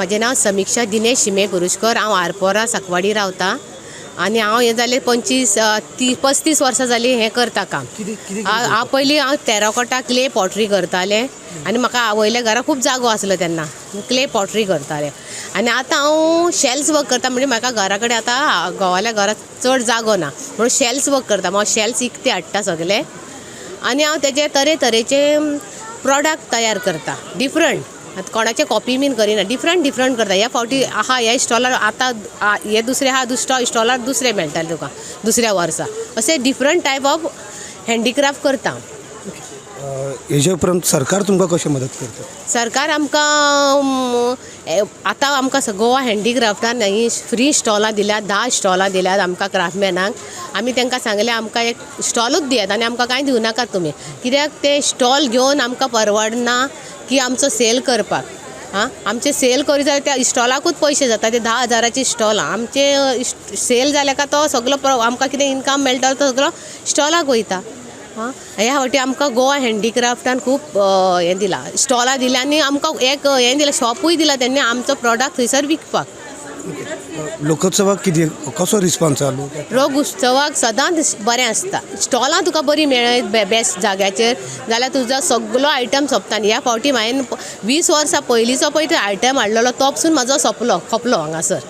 म्हजें नांव समिक्षा दिनेश शिमे पुरुशकर. हांव आरपोरा साकवाडी रावता आनी हांव हें जालें 25 30 35 वर्सां जालीं हें करता काम. हांव पयलीं हांव टेराकोटा क्ले पॉटरी करतालें आनी म्हाका आवयल्या घरा खूब जागो आसलो तेन्ना क्ले पॉटरी करतालें. आनी आतां हांव शेल्स वर्क करता, म्हणजे म्हाका घरा कडेन आतां घोवाल्या घरा चड जागो ना म्हणून शेल्स वर्क करता. हांव शेल्स इकते हाडटा सगले आनी हांव तेजे तरेतरेचे प्रोडक्ट तयार करता. डिफरंट, आतां कोणाचे कॉपी बीन करिना, डिफरंट डिफरंट करता. ह्या फावटी आहा ह्या स्टॉलार आतां हे दुसरे आहा, दुसऱ्या स्टॉलार दुसरे मेळटाले तुका दुसऱ्या वर्सा. अशें डिफरंट टायप ऑफ हँडीक्राफ्ट करता. हेजे उपरांत सरकार तुमकां कशें मदत करता? सरकार आमकां आतां आमकां गोवा हँडीक्राफ्टान ही फ्री स्टॉलां दिल्यात, 10 स्टॉलां दिल्यात आमकां क्राफ्टमॅनांक. आमी तांकां सांगलें आमकां एक स्टॉलूच दियात आनी आमकां कांय दिवं नाकात तुमी, कित्याक ते स्टॉल घेवन आमकां परवडना की आमचो सेल करपाक. आं, आमचे सेल करी जाल्यार त्या स्टॉलाकूच पयशे जाता. ते 10,000ची स्टॉलां आमचे सेल जाल्या काय तो सगलो आमकां कितें इनकम मेळटा तो सगलो स्टॉलाक वयता. आं, ह्या फावटी आमकां गोवा हँडीक्राफ्टान खूब हें दिलां, स्टॉलां दिल्या आनी आमकां एक हें दिलां, शॉपूय दिलां तेन्ना आमचो प्रोडक्ट थंयसर विकपाक. लोकोत्सवाक कितें कसो रिस्पॉन्स आसा? लोक उत्सवाक सदांच बरें आसता. स्टॉलां तुका बरीं मेळत बेस्ट जाग्याचेर जाल्यार तुजो सगलो आयटम सोंपता. आनी ह्या फावटी हांवें 20 वर्सां पयलींचो पळय तो आयटम हाडलेलो तो पसून म्हाजो सोंपलो, खपलो हांगासर.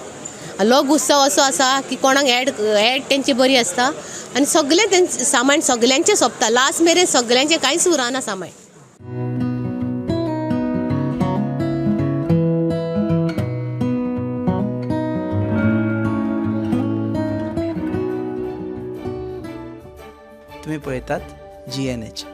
लोक उत्सव असो आसा की कोणाक एड एड तेंची बरी आसता आनी सगळें तेंचें सामान सगल्यांचें सोंपता. लास्ट मेरेन सगल्यांचें कांयच उरना सामान. तुम्ही पळयतात GNH.